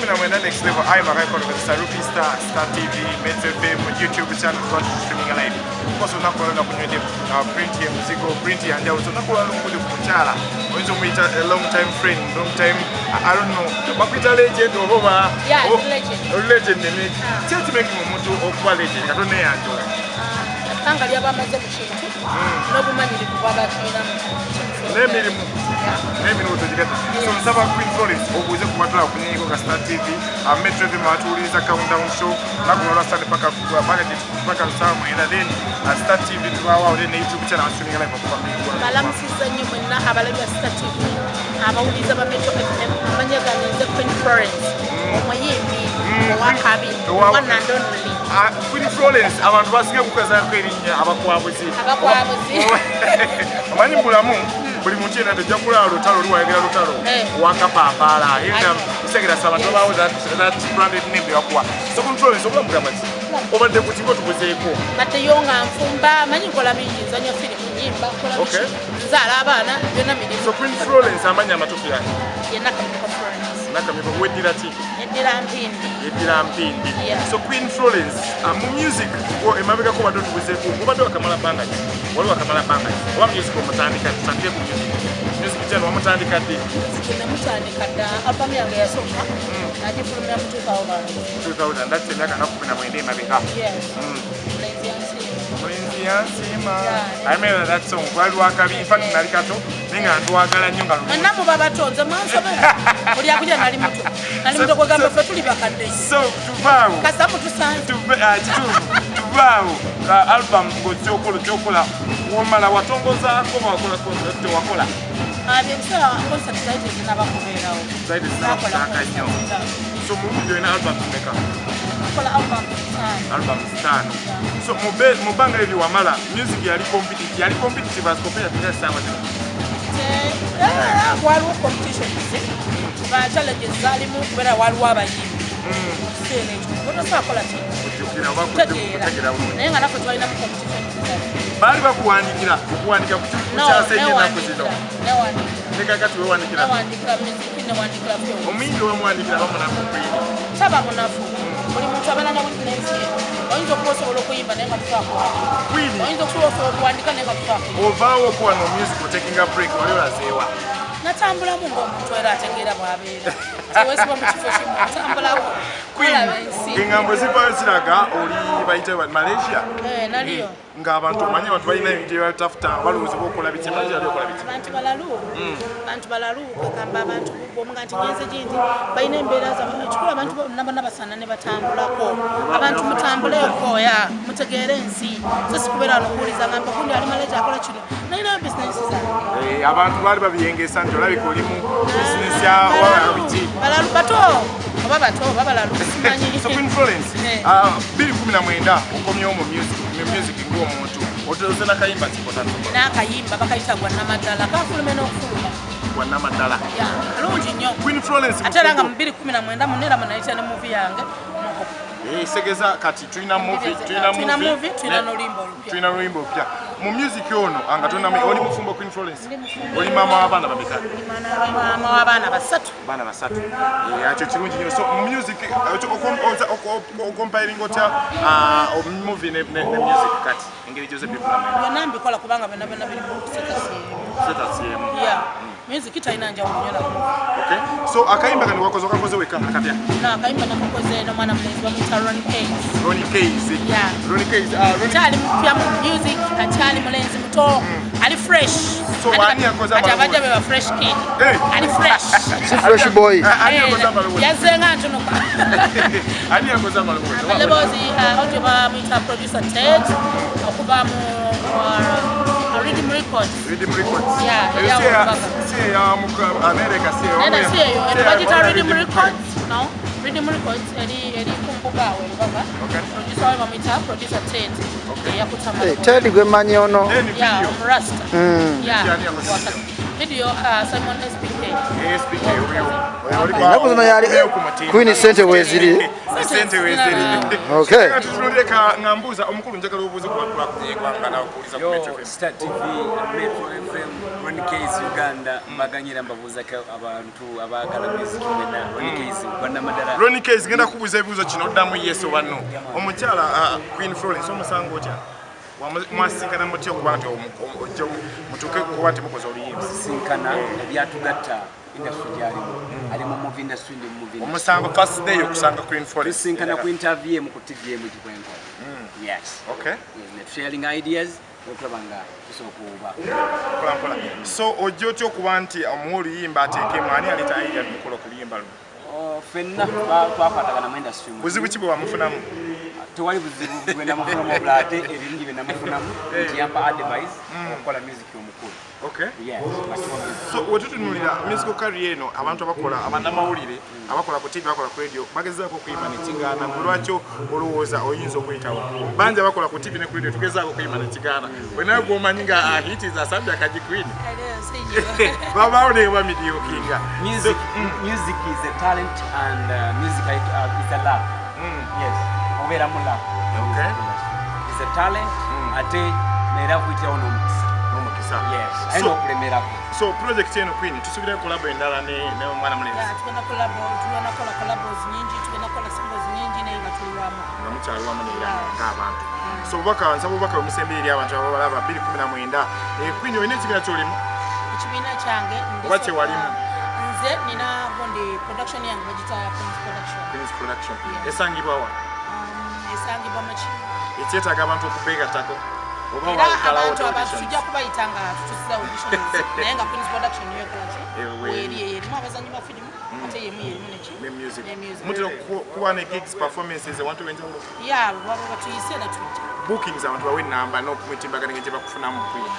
19, Next Level. I am Akaiko Rupi Star, Star TV, Metro FM, YouTube channel, tuba streaming live. Of course, olunaku lwalwo nakunywedde print ye muzigo, print ya njawulo. So olunaku lwalwo nkudde ku mukyala, oyinza omuyita a long time friend, long time, I don't know, bakuyita legend oba? Yeah, legend. Legend ne ki ekimaking omuntu okuba legend? Katonda eyanjula. Ebbanga lyaba amaze mu kintu n'obumanyirivu bwaba akirinamu. N'emirimu togigata. So nsaba Queen Florence obuuze ku batula kunyonyeko ka Star TV, Metro FM, batuwuliriza Countdown Show naku lwa Sunday paka 9, then Star TV tubaawo, then ne YouTube channel streaming live okuva mu Uganda. Balamusizza nnyo mwenna abalabi ba Star TV, abawuliriza ba Metro FM. Amanya gange nze Queen Florence, omuyimbi owakabi, one and only. Ah, Queen Florence, abantu basinga kukazaako erinnya abakwabuzi. Abakwabuzi. Omanyi mu bulamu buli muntu yenna tojja kulaba lutalo oli wayogera lutalo wakapapaala kisegera abantu babaawo that branded name bebakuwa. So Queen Florence, obulamu bugamba ki? Obadde ku kigo tubuzeeko? Baddeyo nga nfumba, manyi nkola bingi, nzanya firimu, nyimba, nkola biki, nzaala abaana, byonna mirimu. So Queen Florence, amannya amatuufu yani? Ye Nakamyuka Florence. Nakamyuka, weddira ki? Yeddira Mpindi. Yeddira Mpindi. Yeah. So Queen Florence, mu music emabegako obadde otubuzeeko, obadde wakamala bbanga ki? Wali wakamala bbanga ki oba music omutandika? Tutandike ku music. Music kyano wamutandika ddi? Music namutandika dda. Album yange yasooka nagifulumya mu 2000. 2000, that's emyaka nga 19 emabega. Yes. Mulenzi Yansiima. Mulenzi Yansiima. Yeah. I remember that song, gwali lwakabi. In fact, nali kato naye nga ntwagala nnyo nga lulungi. Mwenna muba bato, nze mwansobera buli akuja nali muto, nali muto. Kwegamba ffe tuli bakadde. So tuvaawo. Kasita mutusanze. Kituufu, tuvaawo. Album ng'okyokola kyokola womala watongozaako oba wakola concert? Tewakola? Ebiseera concert zaali tezinaba kubeerawo. Zaali tezinaba kusaaka nnyo. So mu buli olina album meka? Kola album 5. Album 5. So mu bbanga eryo wamala music yali competitive as compared to essaawa zino? Waliwo competitions ba challenges zaalimu kubeera waliwo abayimbi mu kiseera ekyo otosobola kola ki. Kujjukira oba kutegeera. Kutegeera bulungi. Naye nga naffe twalinamu competitions zaffe. Baali bakuwandikira okuwandika No, kukyasa ennyo ennaku zino? Newandikira. Nekakati wewandikira? Newandikira music, newandikira film. Omuyimbi wemuwandikira bamunafu, Queen? Taba munafu, buli muntu abeera ne weakness ye. Oyinza okuba osobola okuyimba naye nga tusakuwandika. Queen. Oyinza okuba osobola okuwandika naye nga tusakuwandika. Ovaawo okuwa no music, otakinga break, wali olazeewa? Natambulamu ng'omuntu era ategeera bw'abeera, tewesiba mu kifo kimu, otambulako olaba ensi. Eŋŋambo zivaayo ziraga oli bayite Malaysia. Eh, naliyo. Ng'abantu omanyi abantu balina ebintu byebatafuta, balowooza okola biki. Malaysia ali okola biki? Abantu balalu, bantu balalu. Kagamba abantu bwomuga nti ngenze gindi, balina embeera zaabwe. Ekikulu abantu bonna bonna basaana ne batambulako. Abantu mutambuleko ya mutegeere ensi, so sikubeera wano okuwuliza ngamba gundi ali Malaysia akola kino, nalinayo bizinesi zange. Eh, abantu baali babiyengesa nti olabika oli mu bizinesi ya oba biki. Balalu bato oba bato oba balalu, simanyi. So Queen Florence, 2019 okomyewo mu music ng'omuntu otoze nakayimba kikotatu. N'akayimba bakayita gwa Namaddala, kafulume n'okufuluma. Gwa Namaddala. Ya, kalungi nnyo. Queen Florence. Ate era nga mu 2019 munera munayita ne movie yange. Eh, segeza kati tulina movie, tulina. Tulina movie, tulina n'oluyimba olupya. Tulina oluyimba olupya. Mu music ono anga tolina, oli mufumbo, Queen Florence? Ndi mufumbo. Oli maama w'abaana bameka? Maama w'abaana basatu. Baana basatu. Eh, ekyo kirungi nnyo. So mu music okompiringa otya movie ne music kati engeri gyose bibulamu? Byonna mbikola kubanga byonna byonna biri mu status emu. Status emu. Ya, music talina njawulo nnyo na movie. Okay, so akayimba kano wakoze, okakoze wekka akapya? No, akayimba nakakoze n'omwana mulenzi bamuyita Ron Kays. Ronnie Kays. Yeah. Ronnie Kays, Ronnie. Akyali mupya mu music, akyali mulenzi muto, ali fresh. So, ani yakoze Ati abajja amaloboozi? be ba fresh kid. Hey. Ali fresh. Si fresh boy? Ah, ani yakoze amaloboozi? Yazzenga ntunuka. Ani yakoze amaloboozi? Amaloboozi, audio bamuyita producer Ted okuva mu Rhythm Records. Rhythm Records. Yeah, Eyo eya Lubaga. Si eya America, si eya Nena si eyo, eno si eya bagita Rhythm Rhythm Records. No, Rhythm Records eri kumbuga awo e Lubaga. Producer we bamuyita producer Ted. Eyakuta Eh, amaloboozi. Ted gwe mmanyi ono. Then Yeah, video. omurasta. Yeah. Video ani yakoze video? Video, Simon SPK. SPK oyo. Oyo oli Ennaku zino yali oyo ku mutindo. Queen, sente weeziri. Sente weziri. Okay. Tutunulire ka nga mbuuza omukulu, njagala obuuze kuba tulakunyegwanga nawe kuwuliza ku Yo, Metro FM. Star TV, Metro FM, Ronnie Case Uganda, mbaganyira mbabuuzako abantu abaagala music mwena. Ronnie Case Rwanda. Ronnie Case, genda kubuuza ebibuuzo kino, oddamu yes oba no. Omukyala Queen Florence omusanga otya? Mwasinkana mutya okuba nti ojja mutuuke kuba nti mukoze oluyimba? Sinkana ebyatugatta industry gyalimu, ali mu movie industry, ndi mu movie industry. Omusango first day okusanga Queen Florence? Tusinkana ku interview emu ku TV emu gikwenkola, yes. Yes, ne sharing ideas okulaba nga tusobola okuba Mpola mpola. So ojja otya okuba nti omuwa oluyimba ateekemu? Ani aleeta idea mukola ku luyimba luno? Oh, ffenna twakwatagana mu industry mu. Buzibu ki bwe wamufunamu? Tewali buzibu bwe namufunamu, obula ate ebirungi bye namufunamu nti yampa advice okukola music omukulu. Yes, mature music. So wetutunulira musical career eno, abantu abakola, abannamawulire abakola ku TV, abakola ku radio, bagezaako okuyima nekigaana. Gwe lwaki olowooza oyinza okuyitawo? Bangi abakola ku TV ne ku radio tugezaako okuyima nekigaana. Wenawe gwomanyi nga ahitiza asambye akagi Queen, babaawo naye bamidiokinga. Music is a talent and music is a love. Yes, obeera mu love. Is a talent, ate era kuyitirawo n'omukisa. N'omukisa. Yes, aye n'okulemerako. So project eno Queen, tusuubira collabo endala ne omwana mulenzi? Yeah, tugenda collabo, tugenda kukola collabos nyingi, tugenda kukola singles nyingi, naye nga tuli wamu. Nga mukyali wamu neera ng'abantu. So obubaka, nsaba obubaka omusembye eri abantu ababalaba 2019. Queen, olina ekibiina kyolimu? Ekibiina kyange Oba kye walimu? Nze nina gundi production yange, bagita Queens Production. Queens Production. Yeah. Esangibwa wa? Esangibwa maki? Ekyetaaga abantu okubeegattako oba Era wawukalawo? abantu tujja kubayita nga tutusiza auditions, naye nga Queens Production niyo ekola ki? Eh, weeri. Weeri erimu abazanyi ba firimu, ate yemu yerimu neki? Ne music. Ne music. Mutera kuba ne gigs, performances ewantu eb'enjawulo? Ya, baba batuyise era tujja. Bookings, abantu bawe enamba n'okumitimbagano engeri gye bakufunamu, Queen.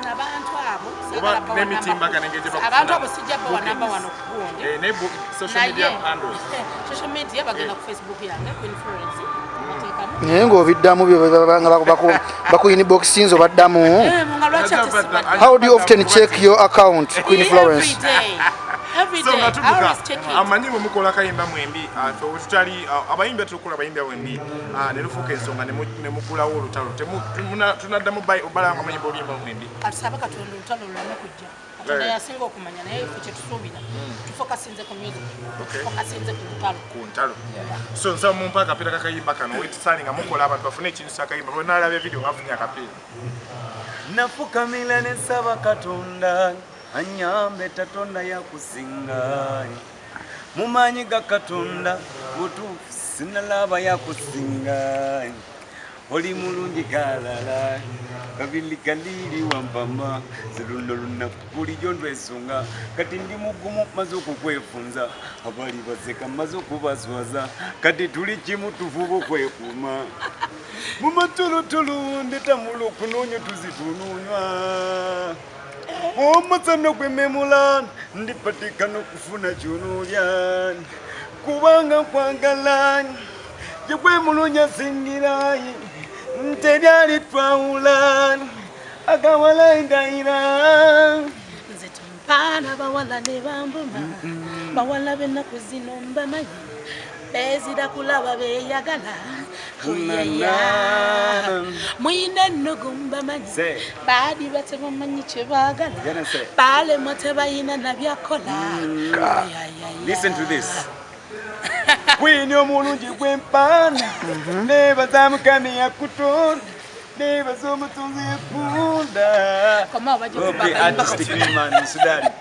Abantu abo Oba saagala bawa n'emitimbagano engeri gye namba. Abantu abo bakufunamu. sijja bawa namba Bookings. wano kugundi. Eh, ne social media handles. Social media, bagenda ku Facebook yange, Queen Florence, bateekamu. Naye ng'obiddamu byo nga baku inboxinze, obaddamu? Eh, nga lwaki ate sibadde? How do you often check your account, Queen Florence? Every day. Every So day. nga I tuduka always check it. amanyi bwe mukola akayimba mwembi, ffe bwe tutali abayimbi, tukola abayimbi mwembi, ne lufuuka ensonga ne mugulawo olutalo. Tunaddamu obala nga amayimba oluyimba mwembi? Katusabe Katonda olutalo luleme kujja. Katonda yasinga okumanya, naye ffe kyetusuubira, tufokasinze ku music, tufokasinze ku lutalo. Ku ntalo. So nsaba mumpa akapiira kakayimba kano wetusaale nga mukola, abantu bafune ekintu kyakayimba. Bwenalabya video ngafunye akapiira. Nafukamira nesaba Katonda anyambe, tatonda yakusinga. Mumanyi ga Katonda butuufu, sinalaba yakusinga. Oli mulungi galala kabili kalili wampama ziluno lunaku bulijjo ndwesunga. Kati ndi mugumu, maze okukwefunza, abali baseka maze okubaswaza. Kati tuli kimu, tufuba okwekuuma mumatulutulu, ndetamulo okunoonya tuzitununywa omusana gwememula, ndipatikana okufuna kyonolya kubanga nkwagala gyegwemulunya singira nteryali twawula agawala ndayira. Nze tompaana bawala ne bambuma, bawala b'ennaku zino mbamanyi, bezira kulaba beyagala. Oyeya, muyina ennogo mbamanyi. Say. Baadi batebamanyi kye baagala. Gonna say. Balemwa, tebayina nabyakola. Listen to this. Queen omulungi gwempaana, nebaza Mukama yakutonda, nebaza omutonzi yakunda. Komawo bajja Robbie kuba artistic man in Sudan.